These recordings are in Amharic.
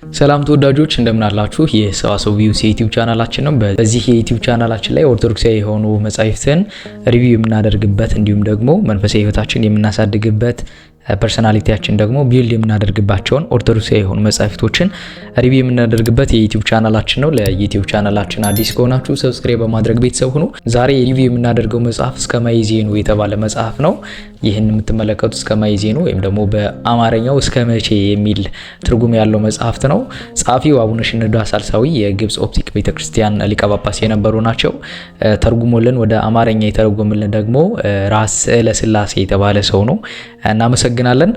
ሰላም ተወዳጆች እንደምን አላችሁ? ይህ ሰዋሰው ቪውስ የዩቲዩብ ቻናላችን ነው። በዚህ የዩቲዩብ ቻናላችን ላይ ኦርቶዶክሳዊ የሆኑ መጻሕፍትን review የምናደርግበት እንዲሁም ደግሞ መንፈሳዊ ሕይወታችን የምናሳድግበት፣ personality ያችን ደግሞ build የምናደርግባቸውን ኦርቶዶክሳዊ የሆኑ መጻሕፍቶችን review የምናደርግበት የዩቲዩብ ቻናላችን ነው። ለዩቲዩብ ቻናላችን አዲስ ከሆናችሁ subscribe በማድረግ ቤተሰብ ሁኑ። ዛሬ review የምናደርገው መጽሐፍ እስከ ማይዜኑ የተባለ መጽሐፍ ነው። ይህን የምትመለከቱት እስከ ማይዜኑ ወይም ደግሞ በአማርኛው እስከ መቼ የሚል ትርጉም ያለው መጽሐፍት ነው። ጸሐፊው አቡነ ሽኖዳ ሳልሳዊ የግብጽ ኦፕቲክ ቤተክርስቲያን ሊቀ ጳጳስ የነበሩ ናቸው። ተርጉሞልን ወደ አማርኛ የተረጎመልን ደግሞ ራስ ስዕለ ስላሴ የተባለ ሰው ነው። እናመሰግናለን።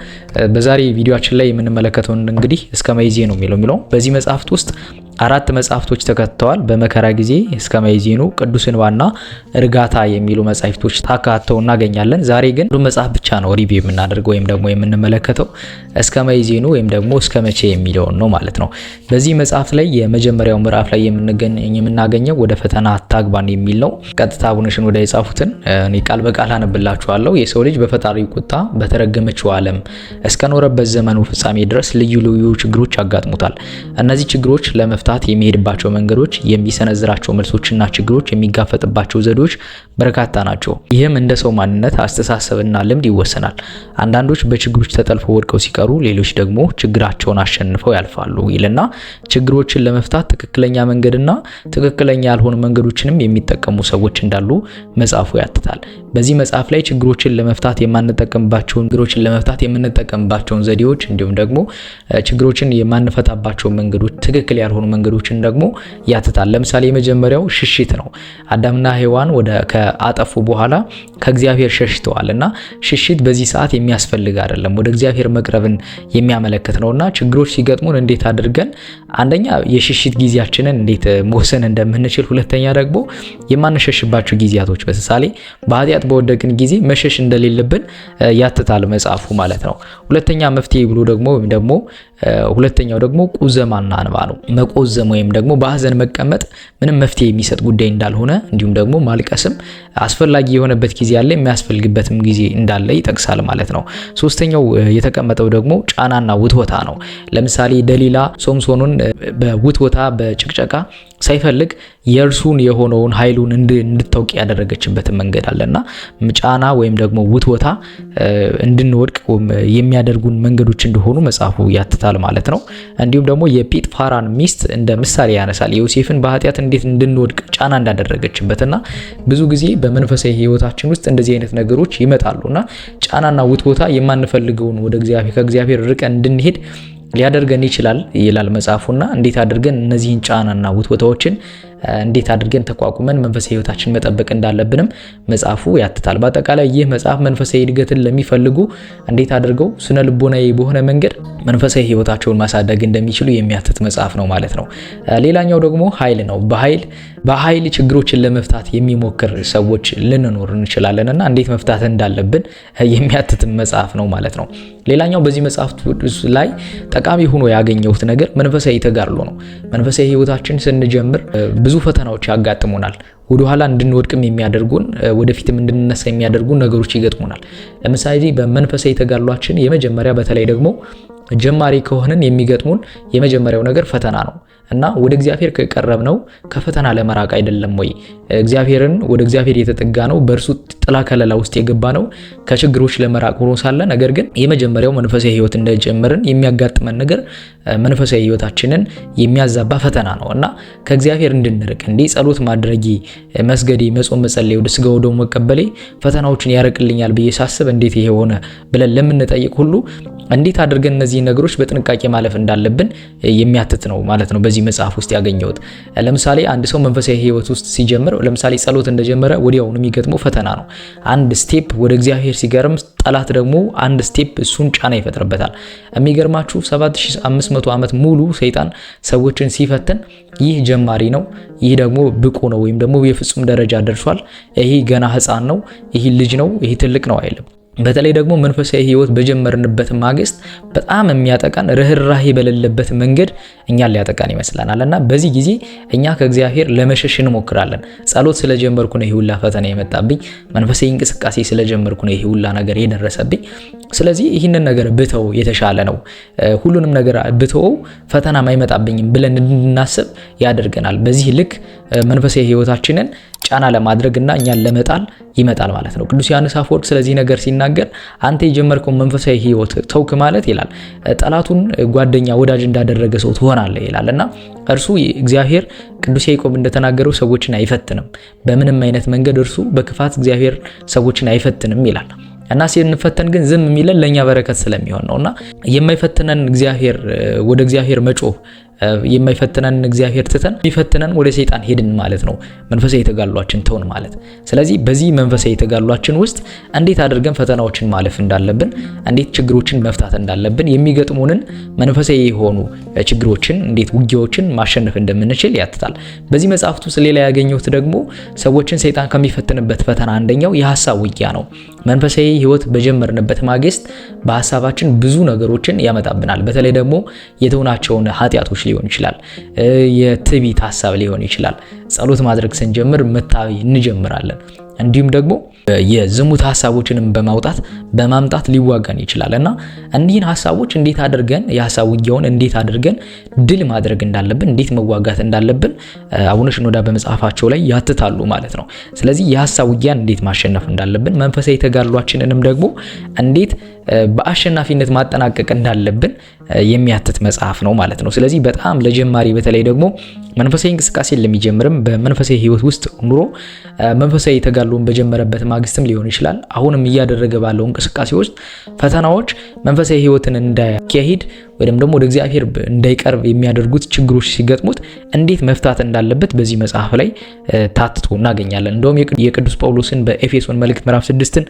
በዛሬ ቪዲዮአችን ላይ የምንመለከተው እንግዲህ እስከ ማይዜኑ የሚለው በዚህ መጽሐፍት ውስጥ አራት መጽሐፍቶች ተካተዋል። በመከራ ጊዜ፣ እስከ ማይዜኑ፣ ቅዱስ እንባና እርጋታ የሚሉ መጽሐፍቶች ተካተው እናገኛለን። ዛሬ ግን አንዱ መጽሐፍ ብቻ ነው review የምናደርገው ወይም ደግሞ የምንመለከተው፣ እስከ ማይዜኑ ወይም ደግሞ እስከ መቼ የሚለውን ነው ማለት ነው። በዚህ መጽሐፍ ላይ የመጀመሪያው ምዕራፍ ላይ የምናገኘው ወደ ፈተና አታግባን የሚል ነው። ቀጥታ አቡነ ሽኖዳ የጻፉትን እኔ ቃል በቃል አነብላችኋለሁ። የሰው ልጅ በፈጣሪው ቁጣ በተረገመችው ዓለም እስከኖረበት ዘመኑ ፍጻሜ ድረስ ልዩ ልዩ ችግሮች ያጋጥሙታል። እነዚህ ችግሮች ለመፍታት የሚሄድባቸው መንገዶች፣ የሚሰነዝራቸው መልሶችና ችግሮች የሚጋፈጥባቸው ዘዴዎች በርካታ ናቸው። ይህም እንደ ሰው ማንነት፣ አስተሳሰብና ልምድ ይወሰናል። አንዳንዶች በችግሮች ተጠልፈው ወድቀው ሲቀሩ፣ ሌሎች ደግሞ ችግራቸውን አሸንፈው ያልፋሉ ይልና ችግሮችን ለመፍታት ትክክለኛ መንገድና ትክክለኛ ያልሆኑ መንገዶችንም የሚጠቀሙ ሰዎች እንዳሉ መጽሐፉ ያትታል። በዚህ መጽሐፍ ላይ ችግሮችን ለመፍታት የማንጠቀምባቸውን፣ ችግሮችን ለመፍታት የምንጠቀምባቸውን ዘዴዎች እንዲሁም ደግሞ ችግሮችን የማንፈታባቸውን መንገዶች፣ ትክክል ያልሆኑ መንገዶችን ደግሞ ያትታል። ለምሳሌ የመጀመሪያው ሽሽት ነው። አዳምና ሔዋን ወደ ከአጠፉ በኋላ ከእግዚአብሔር ሸሽተዋል እና ሽሽት በዚህ ሰዓት የሚያስፈልግ አይደለም፣ ወደ እግዚአብሔር መቅረብን የሚያመለክት ነውና ችግሮች ሲገጥሙን እንዴት አድርገን አንደኛ የሽሽት ጊዜያችንን እንዴት መወሰን እንደምንችል፣ ሁለተኛ ደግሞ የማንሸሽባቸው ጊዜያቶች በምሳሌ በኃጢአት በወደቅን ጊዜ መሸሽ እንደሌለብን ያትታል መጽሐፉ ማለት ነው። ሁለተኛ መፍትሄ ብሎ ደግሞ ወይም ደግሞ ሁለተኛው ደግሞ ቁዘማና እንባ ነው። መቆዘም ወይም ደግሞ በሀዘን መቀመጥ ምንም መፍትሄ የሚሰጥ ጉዳይ እንዳልሆነ እንዲሁም ደግሞ ማልቀስም አስፈላጊ የሆነበት ጊዜ አለ፣ የሚያስፈልግበትም ጊዜ እንዳለ ይጠቅሳል ማለት ነው። ሶስተኛው የተቀመጠው ደግሞ ጫናና ውትወታ ነው። ለምሳሌ ደሊላ ሶምሶኑን በውትወታ በጭቅጨቃ ሳይፈልግ የእርሱን የሆነውን ኃይሉን እንድታውቅ ያደረገችበትን መንገድ አለና ጫና ወይም ደግሞ ውትወታ እንድንወድቅ የሚያደርጉን መንገዶች እንደሆኑ መጽሐፉ ያትታል ማለት ነው። እንዲሁም ደግሞ የጲጥፋራን ሚስት እንደ ምሳሌ ያነሳል። ዮሴፍን በኃጢአት እንዴት እንድንወድቅ ጫና እንዳደረገችበትና ብዙ ጊዜ በመንፈሳዊ ሕይወታችን ውስጥ እንደዚህ አይነት ነገሮች ይመጣሉና ጫናና ውትወታ የማንፈልገውን ወደ እግዚአብሔር ከእግዚአብሔር ርቀን እንድንሄድ ሊያደርገን ይችላል ይላል መጽሐፉና እንዴት አድርገን እነዚህን ጫናና ውትወታዎችን እንዴት አድርገን ተቋቁመን መንፈሳዊ ሕይወታችን መጠበቅ እንዳለብንም መጽሐፉ ያትታል። በአጠቃላይ ይህ መጽሐፍ መንፈሳዊ እድገትን ለሚፈልጉ እንዴት አድርገው ስነ ልቦናዊ በሆነ መንገድ መንፈሳዊ ሕይወታቸውን ማሳደግ እንደሚችሉ የሚያትት መጽሐፍ ነው ማለት ነው። ሌላኛው ደግሞ ኃይል ነው። በኃይል ችግሮችን ለመፍታት የሚሞክር ሰዎች ልንኖር እንችላለን እና እንዴት መፍታት እንዳለብን የሚያትት መጽሐፍ ነው ማለት ነው። ሌላኛው በዚህ መጽሐፍ ላይ ጠቃሚ ሆኖ ያገኘሁት ነገር መንፈሳዊ ተጋድሎ ነው። መንፈሳዊ ሕይወታችን ስንጀምር ብዙ ፈተናዎች ያጋጥሙናል። ወደኋላ እንድንወድቅም የሚያደርጉን፣ ወደፊትም እንድንነሳ የሚያደርጉን ነገሮች ይገጥሙናል። ለምሳሌ በመንፈሳዊ ተጋድሏችን የመጀመሪያ በተለይ ደግሞ ጀማሪ ከሆንን የሚገጥሙን የመጀመሪያው ነገር ፈተና ነው እና ወደ እግዚአብሔር ከቀረብነው ከፈተና ለመራቅ አይደለም ወይ? እግዚአብሔርን ወደ እግዚአብሔር የተጠጋ ነው፣ በእርሱ ጥላ ከለላ ውስጥ የገባ ነው ከችግሮች ለመራቅ ሆኖ ሳለ ነገር ግን የመጀመሪያው መንፈሳዊ ሕይወት እንደጀመርን የሚያጋጥመን ነገር መንፈሳዊ ሕይወታችንን የሚያዛባ ፈተና ነው እና ከእግዚአብሔር እንድንርቅ፣ እንዲህ ጸሎት ማድረጌ፣ መስገዴ፣ መጾም፣ መጸለይ፣ ወደ ስጋው ወደሙ መቀበሌ ፈተናዎችን ያርቅልኛል ብዬ ሳስብ እንዴት ይሄ ሆነ ብለን ለምንጠይቅ ሁሉ እንዴት አድርገን እነዚህ ነገሮች በጥንቃቄ ማለፍ እንዳለብን የሚያትት ነው ማለት ነው። በዚህ መጽሐፍ ውስጥ ያገኘሁት ለምሳሌ አንድ ሰው መንፈሳዊ ሕይወት ውስጥ ሲጀምር፣ ለምሳሌ ጸሎት እንደጀመረ ወዲያውኑ የሚገጥመው ፈተና ነው። አንድ step ወደ እግዚአብሔር ሲገርም ጠላት ደግሞ አንድ step እሱን ጫና ይፈጥርበታል። የሚገርማችሁ 7500 ዓመት ሙሉ ሰይጣን ሰዎችን ሲፈትን ይህ ጀማሪ ነው፣ ይህ ደግሞ ብቁ ነው ወይም ደግሞ የፍጹም ደረጃ ደርሷል፣ ይህ ገና ሕፃን ነው፣ ይህ ልጅ ነው፣ ይህ ትልቅ ነው አይልም። በተለይ ደግሞ መንፈሳዊ ሕይወት በጀመርንበት ማግስት በጣም የሚያጠቃን ርህራሄ በሌለበት መንገድ እኛን ሊያጠቃን ይመስለናል እና በዚህ ጊዜ እኛ ከእግዚአብሔር ለመሸሽ እንሞክራለን። ጸሎት ስለጀመርኩ ነው ይህ ሁላ ፈተና የመጣብኝ፣ መንፈሳዊ እንቅስቃሴ ስለጀመርኩ ነው ይህ ሁላ ነገር የደረሰብኝ፣ ስለዚህ ይህንን ነገር ብተው የተሻለ ነው፣ ሁሉንም ነገር ብተው ፈተና አይመጣብኝም ብለን እንድናስብ ያደርገናል። በዚህ ልክ መንፈሳዊ ሕይወታችንን ጫና ለማድረግና እኛን ለመጣል ይመጣል ማለት ነው። ቅዱስ ዮሐንስ አፈወርቅ ስለዚህ ነገር ሲናገር አንተ የጀመርከውን መንፈሳዊ ሕይወት ተውክ ማለት ይላል ጠላቱን ጓደኛ ወዳጅ እንዳደረገ ሰው ትሆናለህ ይላል እና እርሱ እግዚአብሔር ቅዱስ ያዕቆብ እንደተናገረው ሰዎችን አይፈትንም፣ በምንም አይነት መንገድ እርሱ በክፋት እግዚአብሔር ሰዎችን አይፈትንም ይላል። እና ሲንፈተን ግን ዝም የሚለን ለኛ በረከት ስለሚሆን ነውና የማይፈትነን እግዚአብሔር ወደ እግዚአብሔር መጮህ የማይፈትነን እግዚአብሔር ትተን የሚፈትነን ወደ ሰይጣን ሄድን ማለት ነው። መንፈሳዊ ተጋድሏችን ተውን ማለት። ስለዚህ በዚህ መንፈሳዊ ተጋድሏችን ውስጥ እንዴት አድርገን ፈተናዎችን ማለፍ እንዳለብን፣ እንዴት ችግሮችን መፍታት እንዳለብን፣ የሚገጥሙንን መንፈሳዊ የሆኑ ችግሮችን እንዴት ውጊያዎችን ማሸነፍ እንደምንችል ያትታል። በዚህ መጽሐፍት ውስጥ ሌላ ያገኘሁት ደግሞ ሰዎችን ሰይጣን ከሚፈትንበት ፈተና አንደኛው የሐሳብ ውጊያ ነው። መንፈሳዊ ሕይወት በጀመርንበት ማግስት በሐሳባችን ብዙ ነገሮችን ያመጣብናል። በተለይ ደግሞ የተውናቸውን ኃጢአቶች ሊሆን ይችላል፣ የትዕቢት ሐሳብ ሊሆን ይችላል። ጸሎት ማድረግ ስንጀምር መታበይ እንጀምራለን። እንዲሁም ደግሞ የዝሙት ሐሳቦችንም በማውጣት በማምጣት ሊዋጋን ይችላል እና እኒህን ሐሳቦች እንዴት አድርገን የሐሳብ ውጊያውን እንዴት አድርገን ድል ማድረግ እንዳለብን፣ እንዴት መዋጋት እንዳለብን አቡነ ሽኖዳ በመጽሐፋቸው ላይ ያትታሉ ማለት ነው። ስለዚህ የሐሳብ ውጊያን እንዴት ማሸነፍ እንዳለብን፣ መንፈሳዊ ተጋድሏችንንም ደግሞ እንዴት በአሸናፊነት ማጠናቀቅ እንዳለብን የሚያትት መጽሐፍ ነው ማለት ነው። ስለዚህ በጣም ለጀማሪ በተለይ ደግሞ መንፈሳዊ እንቅስቃሴን ለሚጀምርም በመንፈሳዊ ሕይወት ውስጥ ኑሮ መንፈሳዊ ተጋድሎን በጀመረበት ማግስትም ሊሆን ይችላል፣ አሁንም እያደረገ ባለው እንቅስቃሴ ውስጥ ፈተናዎች መንፈሳዊ ሕይወትን እንዳያካሂድ ወይም ደግሞ ወደ እግዚአብሔር እንዳይቀርብ የሚያደርጉት ችግሮች ሲገጥሙት እንዴት መፍታት እንዳለበት በዚህ መጽሐፍ ላይ ታትቶ እናገኛለን። እንደውም የቅዱስ ጳውሎስን በኤፌሶን መልእክት ምዕራፍ 6ን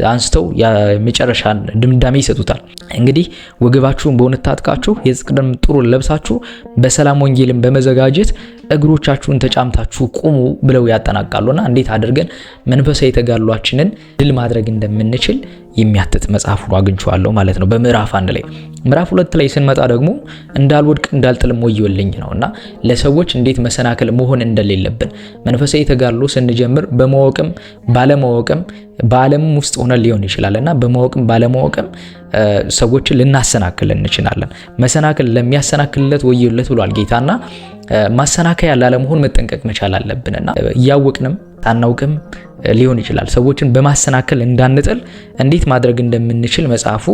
አንስተው የመጨረሻ ድምዳሜ ይሰጡታል። እንግዲህ ወገባችሁን በእውነት ታጥቃችሁ የጽድቅንም ጥሩር ለብሳችሁ በሰላም ወንጌልን በመዘጋጀት እግሮቻችሁን ተጫምታችሁ ቁሙ ብለው ያጠናቃሉና እንዴት አድርገን መንፈሳዊ ተጋድሏችንን ድል ማድረግ እንደምንችል የሚያትት መጽሐፍ ሆኖ አግኝቼዋለሁ ማለት ነው። በምዕራፍ 1 ላይ። ምዕራፍ 2 ላይ ስንመጣ ደግሞ እንዳልወድቅ እንዳልጥልም ወዮልኝ ነውና ለሰዎች እንዴት መሰናክል መሆን እንደሌለብን መንፈሳዊ ተጋድሎ ስንጀምር በማወቅም ባለማወቅም በዓለም ውስጥ ሆነ ሊሆን ይችላልና በማወቅም ባለማወቅም ሰዎችን ልናሰናክል እንችላለን። መሰናክል ለሚያሰናክልለት ወዮለት ብሏል ጌታና ማሰናከያ ላለመሆን መጠንቀቅ መቻል አለብንና እያወቅንም ታናውቅም ሊሆን ይችላል ሰዎችን በማሰናከል እንዳንጥል እንዴት ማድረግ እንደምንችል መጽሐፉ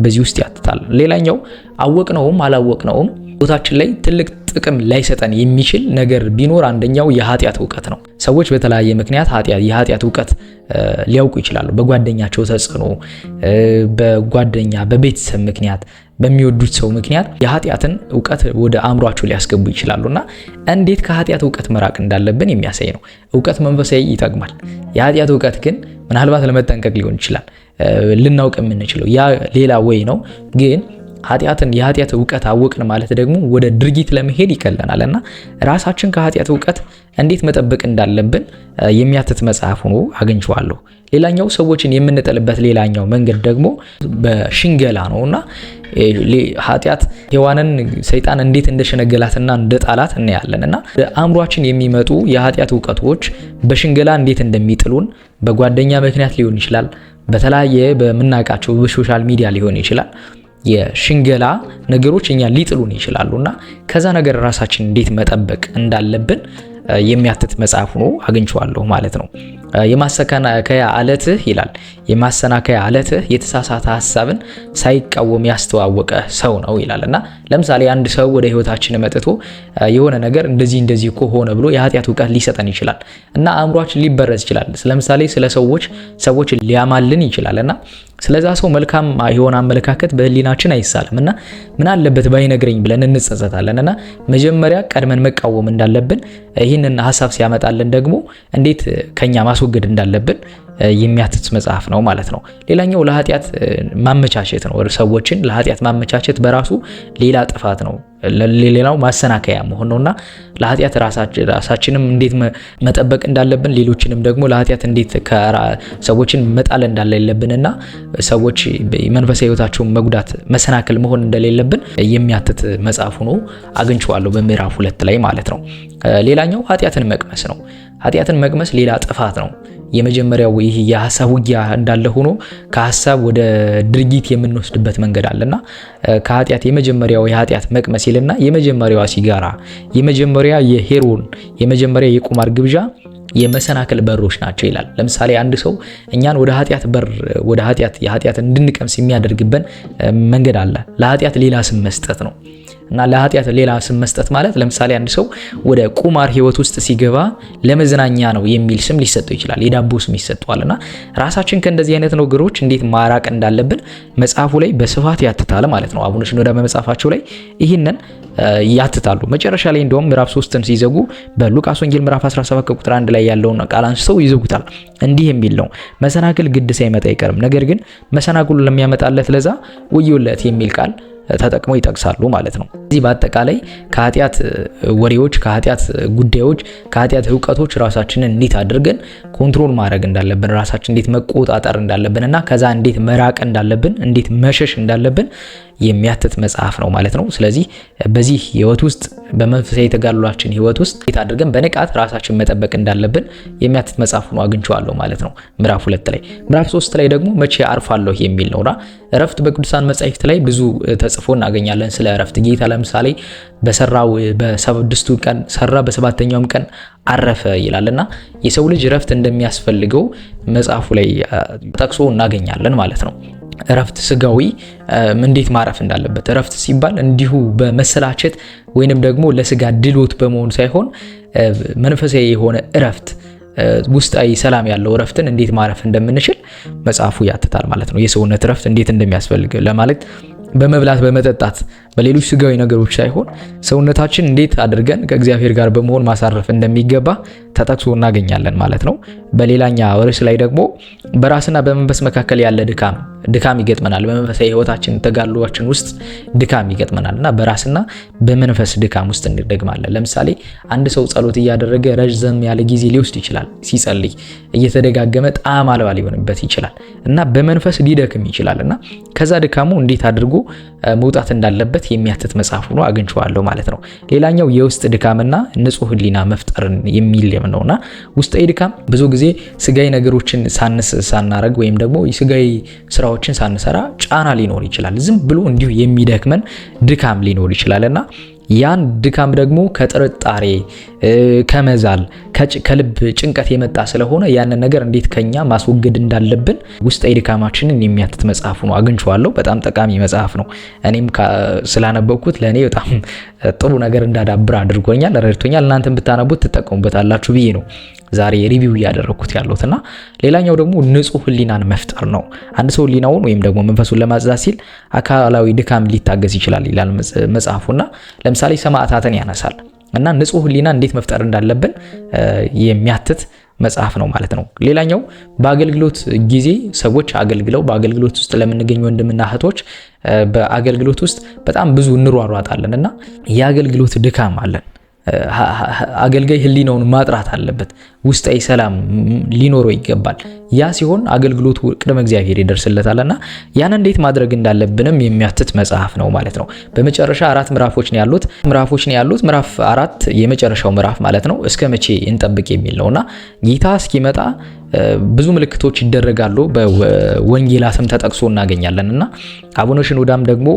በዚህ ውስጥ ያትታል። ሌላኛው አወቅነውም አላወቅነውም ቦታችን ላይ ትልቅ ጥቅም ላይሰጠን የሚችል ነገር ቢኖር አንደኛው የኃጢአት እውቀት ነው። ሰዎች በተለያየ ምክንያት የኃጢአት እውቀት ሊያውቁ ይችላሉ። በጓደኛቸው ተጽዕኖ፣ በጓደኛ በቤተሰብ ምክንያት፣ በሚወዱት ሰው ምክንያት የኃጢአትን እውቀት ወደ አእምሯቸው ሊያስገቡ ይችላሉና እንዴት ከኃጢአት እውቀት መራቅ እንዳለብን የሚያሳይ ነው። እውቀት መንፈሳዊ ይጠቅማል። የኃጢአት እውቀት ግን ምናልባት ለመጠንቀቅ ሊሆን ይችላል ልናውቅ የምንችለው ያ ሌላ ወይ ነው። ግን ኃጢአትን የኃጢአት እውቀት አወቅን ማለት ደግሞ ወደ ድርጊት ለመሄድ ይቀለናል እና ራሳችን ከኃጢአት እውቀት እንዴት መጠበቅ እንዳለብን የሚያትት መጽሐፍ ሆኖ አግኝቼዋለሁ። ሌላኛው ሰዎችን የምንጠልበት ሌላኛው መንገድ ደግሞ በሽንገላ ነውና ኃጢአት ሔዋንን ሰይጣን እንዴት እንደሸነገላትና እንደጣላት እናያለን እና አእምሯችን የሚመጡ የኃጢአት እውቀቶች በሽንገላ እንዴት እንደሚጥሉን በጓደኛ ምክንያት ሊሆን ይችላል፣ በተለያየ በምናውቃቸው በ social media ሊሆን ይችላል። የሽንገላ ነገሮች እኛ ሊጥሉን ይችላሉና ከዛ ነገር ራሳችን እንዴት መጠበቅ እንዳለብን የሚያትት መጽሐፍ ሆኖ አግኝቼዋለሁ ማለት ነው። የማሰናከያ አለትህ ይላል። የማሰናከያ አለትህ የተሳሳተ ሐሳብን ሳይቃወም ያስተዋወቀ ሰው ነው ይላልና ለምሳሌ አንድ ሰው ወደ ህይወታችን መጥቶ የሆነ ነገር እንደዚህ እንደዚህ እኮ ሆነ ብሎ የኃጢአት እውቀት ሊሰጠን ይችላል እና አእምሯችን ሊበረዝ ይችላል። ለምሳሌ ስለ ሰዎች ሊያማልን ይችላልና ስለዛ ሰው መልካም የሆነ አመለካከት በህሊናችን አይሳልም እና ምን አለበት ባይነግረኝ ብለን እንጸጸታለን እና መጀመሪያ ቀድመን መቃወም እንዳለብን ይህንን ሐሳብ ሲያመጣልን ደግሞ እንዴት ከኛ ማስወገድ እንዳለብን የሚያትት መጽሐፍ ነው ማለት ነው። ሌላኛው ለኃጢአት ማመቻቸት ነው። ሰዎችን ለኃጢአት ማመቻቸት በራሱ ሌላ ጥፋት ነው፣ ሌላው ማሰናከያ መሆን ነውና ለኃጢአት ራሳችንም እንዴት መጠበቅ እንዳለብን፣ ሌሎችንም ደግሞ ለኃጢአት እንዴት ሰዎችን መጣል እንዳለብንና ሰዎች መንፈሳዊ ሕይወታቸውን መጉዳት መሰናክል መሆን እንደሌለብን የሚያትት መጽሐፍ ሆኖ አግኝቼዋለሁ በምዕራፍ 2 ላይ ማለት ነው። ሌላኛው ኃጢአትን መቅመስ ነው። ኃጢአትን መቅመስ ሌላ ጥፋት ነው። የመጀመሪያው ይህ የሐሳብ ውጊያ እንዳለ ሆኖ ከሐሳብ ወደ ድርጊት የምንወስድበት መንገድ አለና ከኃጢአት የመጀመሪያው የኃጢአት መቅመስ ይልና የመጀመሪያዋ ሲጋራ፣ የመጀመሪያ የሄሮን፣ የመጀመሪያ የቁማር ግብዣ የመሰናክል በሮች ናቸው ይላል። ለምሳሌ አንድ ሰው እኛን ወደ ኃጢአት በር ወደ ኃጢአት የኃጢአት እንድንቀምስ የሚያደርግብን መንገድ አለ። ለኃጢአት ሌላ ስም መስጠት ነው። እና ለኃጢአት ሌላ ስም መስጠት ማለት ለምሳሌ አንድ ሰው ወደ ቁማር ህይወት ውስጥ ሲገባ ለመዝናኛ ነው የሚል ስም ሊሰጠው ይችላል። የዳቦ ስም ይሰጠዋል። እና ራሳችን ከእንደዚህ አይነት ነገሮች እንዴት ማራቅ እንዳለብን መጽሐፉ ላይ በስፋት ያትታል ማለት ነው። አቡነ ሽኖዳ በመጽሐፋቸው ላይ ይህንን ያትታሉ። መጨረሻ ላይ እንደውም ምዕራፍ 3ን ሲዘጉ በሉቃስ ወንጌል ምዕራፍ 17 ከቁጥር 1 ላይ ያለውን ቃል አንስተው ይዘጉታል። እንዲህ የሚል ነው፣ መሰናክል ግድ ሳይመጣ አይቀርም፣ ነገር ግን መሰናክሉ ለሚያመጣለት ለዛ ወዮለት የሚል ቃል ተጠቅመው ይጠቅሳሉ ማለት ነው። እዚህ በአጠቃላይ ከኃጢአት ወሬዎች፣ ከኃጢአት ጉዳዮች፣ ከኃጢአት እውቀቶች ራሳችንን እንዴት አድርገን control ማድረግ እንዳለብን፣ ራሳችን እንዴት መቆጣጠር እንዳለብን እና ከዛ እንዴት መራቅ እንዳለብን፣ እንዴት መሸሽ እንዳለብን የሚያትት መጽሐፍ ነው ማለት ነው። ስለዚህ በዚህ ህይወት ውስጥ በመንፈሳዊ ተጋድሏችን ህይወት ውስጥ እንዴት አድርገን በንቃት ራሳችን መጠበቅ እንዳለብን የሚያትት መጽሐፍ ሆኖ አግኝቼዋለሁ ማለት ነው። ምዕራፍ 2 ላይ። ምዕራፍ 3 ላይ ደግሞ መቼ አርፋለሁ የሚል ነውና እረፍት በቅዱሳን መጻሕፍት ላይ ብዙ ተጽፎ እናገኛለን ስለ እረፍት። ጌታ ለምሳሌ በሰራው በስድስቱ ቀን ሰራ፣ በሰባተኛውም ቀን አረፈ ይላልና የሰው ልጅ እረፍት እንደሚያስፈልገው መጽሐፉ ላይ ጠቅሶ እናገኛለን ማለት ነው። እረፍት ስጋዊ እንዴት ማረፍ እንዳለበት፣ እረፍት ሲባል እንዲሁ በመሰላቸት ወይንም ደግሞ ለስጋ ድሎት በመሆን ሳይሆን መንፈሳዊ የሆነ እረፍት፣ ውስጣዊ ሰላም ያለው እረፍትን እንዴት ማረፍ እንደምንችል መጽሐፉ ያትታል ማለት ነው። የሰውነት እረፍት እንዴት እንደሚያስፈልግ ለማለት በመብላት በመጠጣት በሌሎች ስጋዊ ነገሮች ሳይሆን ሰውነታችን እንዴት አድርገን ከእግዚአብሔር ጋር በመሆን ማሳረፍ እንደሚገባ ተጠቅሶ እናገኛለን ማለት ነው። በሌላኛ ርዕስ ላይ ደግሞ በራስና በመንፈስ መካከል ያለ ድካም ይገጥመናል። በመንፈሳዊ ህይወታችን ተጋድሏችን ውስጥ ድካም ይገጥመናል እና በራስና በመንፈስ ድካም ውስጥ እንደግማለን። ለምሳሌ አንድ ሰው ጸሎት እያደረገ ረዘም ያለ ጊዜ ሊወስድ ይችላል። ሲጸልይ እየተደጋገመ ጣዕም አልባ ሊሆንበት ይችላል እና በመንፈስ ሊደክም ይችላል እና ከዛ ድካሙ እንዴት አድርጎ መውጣት እንዳለበት የሚያትት መጽሐፍ ሆኖ አግኝቼዋለሁ ማለት ነው። ሌላኛው የውስጥ ድካምና ንጹህ ህሊና መፍጠርን የሚል ነውና ውስጣዊ ድካም ብዙ ጊዜ ስጋዊ ነገሮችን ሳናረግ ወይም ደግሞ ስጋዊ ስራዎችን ሳንሰራ ጫና ሊኖር ይችላል። ዝም ብሎ እንዲሁ የሚደክመን ድካም ሊኖር ይችላልና ያን ድካም ደግሞ ከጥርጣሬ፣ ከመዛል፣ ከልብ ጭንቀት የመጣ ስለሆነ ያንን ነገር እንዴት ከኛ ማስወገድ እንዳለብን ውስጣዊ ድካማችንን የሚያትት መጽሐፍ ነው አግኝቼዋለሁ። በጣም ጠቃሚ መጽሐፍ ነው። እኔም ስላነበብኩት ለእኔ በጣም ጥሩ ነገር እንዳዳብር አድርጎኛል፣ ረድቶኛል። እናንተም ብታነቡት ትጠቀሙበታላችሁ ብዬ ነው ዛሬ review እያደረኩት ያለሁት። እና ሌላኛው ደግሞ ንጹህ ህሊናን መፍጠር ነው። አንድ ሰው ህሊናውን ወይም ደግሞ መንፈሱን ለማጽዳት ሲል አካላዊ ድካም ሊታገዝ ይችላል ይላል መጽሐፉና ለምሳሌ ሰማዕታትን ያነሳል እና ንጹህ ህሊና እንዴት መፍጠር እንዳለብን የሚያትት መጽሐፍ ነው ማለት ነው። ሌላኛው በአገልግሎት ጊዜ ሰዎች አገልግለው በአገልግሎት ውስጥ ለምንገኝ ወንድምና እህቶች በአገልግሎት ውስጥ በጣም ብዙ እንሯሯጣለን እና የአገልግሎት ድካም አለን። አገልጋይ ህሊናውን ማጥራት አለበት። ውስጣዊ ሰላም ሊኖረው ይገባል። ያ ሲሆን አገልግሎቱ ቅድመ እግዚአብሔር ይደርስለታልና ያን እንዴት ማድረግ እንዳለብንም የሚያትት መጽሐፍ ነው ማለት ነው። በመጨረሻ 4 ምዕራፎች ነው ያሉት። ምዕራፍ 4 የመጨረሻው ምዕራፍ ማለት ነው። እስከ መቼ እንጠብቅ የሚል ነውና ጌታ እስኪመጣ ብዙ ምልክቶች ይደረጋሉ፣ በወንጌላትም ተጠቅሶ እናገኛለን እና አቡነ ሽኖዳም ደግሞ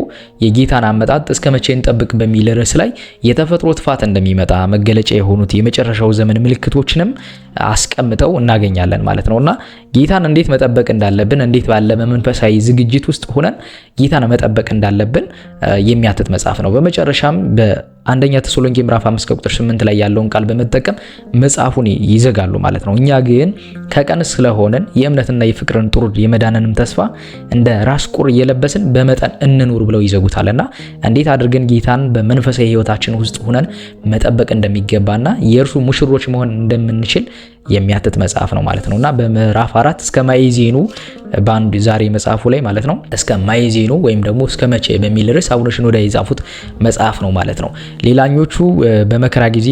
የጌታን አመጣጥ እስከ መቼ እንጠብቅ በሚል ርዕስ ላይ የተፈጥሮ ጥፋት እንደሚመጣ መገለጫ የሆኑት የመጨረሻው ዘመን ምልክቶችንም አስቀምጠው እናገኛለን ማለት ነውና ጌታን እንዴት መጠበቅ እንዳለብን፣ እንዴት ባለ መንፈሳዊ ዝግጅት ውስጥ ሆነን ጌታን መጠበቅ እንዳለብን የሚያትት መጽሐፍ ነው። በመጨረሻም በአንደኛ ተሰሎንቄ ምዕራፍ 5 ቁጥር 8 ላይ ያለውን ቃል በመጠቀም መጽሐፉን ይዘጋሉ ማለት ነው። እኛ ግን ከቀን ስለሆነን የእምነትና የፍቅርን ጥሩር የመዳንንም ተስፋ እንደ ራስ ቁር እየለበስን በመጠን እንኑር ብለው ይዘጉታልና እንዴት አድርገን ጌታን በመንፈሳዊ ሕይወታችን ውስጥ ሆነን መጠበቅ እንደሚገባና የእርሱ ሙሽሮች መሆን እንደምንችል የሚያትት መጽሐፍ ነው ማለት ነው። እና በምዕራፍ 4 እስከ ማዕዜኑ በአንድ ዛሬ መጽሐፉ ላይ ማለት ነው እስከ ማዕዜኑ ወይም ደግሞ እስከ መቼ በሚል ርዕስ አቡነ ሽኖዳ የጻፉት መጽሐፍ ነው ማለት ነው። ሌላኞቹ በመከራ ጊዜ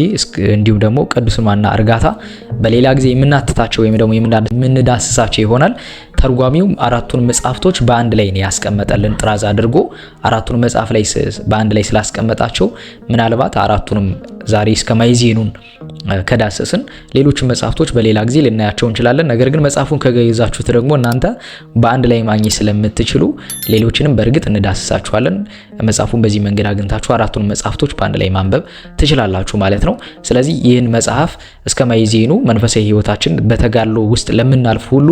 እንዲሁም ደግሞ ቅዱስናና እርጋታ በሌላ ጊዜ የምናትታቸው ወይም ደግሞ የምንዳስሳቸው ይሆናል። ተርጓሚው አራቱን መጽሐፍቶች በአንድ ላይ ነው ያስቀመጠልን፣ ጥራዝ አድርጎ አራቱን መጽሐፍ ላይ በአንድ ላይ ስላስቀመጣቸው ምናልባት አራቱንም ዛሬ እስከ ማዕዜኑን ከዳሰስን ሌሎችን መጽሐፍቶች በሌላ ጊዜ ልናያቸው እንችላለን። ነገር ግን መጽሐፉን ከገዛችሁት ደግሞ እናንተ በአንድ ላይ ማግኘት ስለምትችሉ ሌሎችንም በእርግጥ እንዳስሳችኋለን። መጽሐፉን በዚህ መንገድ አግኝታችሁ አራቱን መጽሐፍቶች በአንድ ላይ ማንበብ ትችላላችሁ ማለት ነው። ስለዚህ ይህን መጽሐፍ እስከ ማዕዜኑ መንፈሳዊ ሕይወታችን በተጋድሎ ውስጥ ለምናልፍ ሁሉ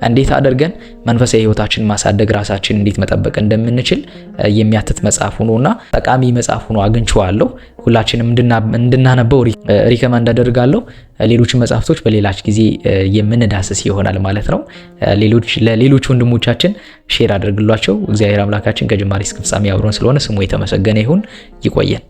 እንዴት አድርገን መንፈሳዊ ሕይወታችን ማሳደግ፣ ራሳችን እንዴት መጠበቅ እንደምንችል የሚያትት መጽሐፍ ሆኖና ጠቃሚ መጽሐፍ ሆኖ አግኝቼዋለሁ። ሁላችንም እንድናነበው recommend አደርጋለሁ። ሌሎች መጽሐፍቶች በሌላች ጊዜ የምንዳስስ ይሆናል ማለት ነው። ለሌሎች ወንድሞቻችን share አድርግሏቸው። እግዚአብሔር አምላካችን ከጅማሬ እስከ ፍጻሜ አብሮን ስለሆነ ስሙ የተመሰገነ ይሁን። ይቆየን።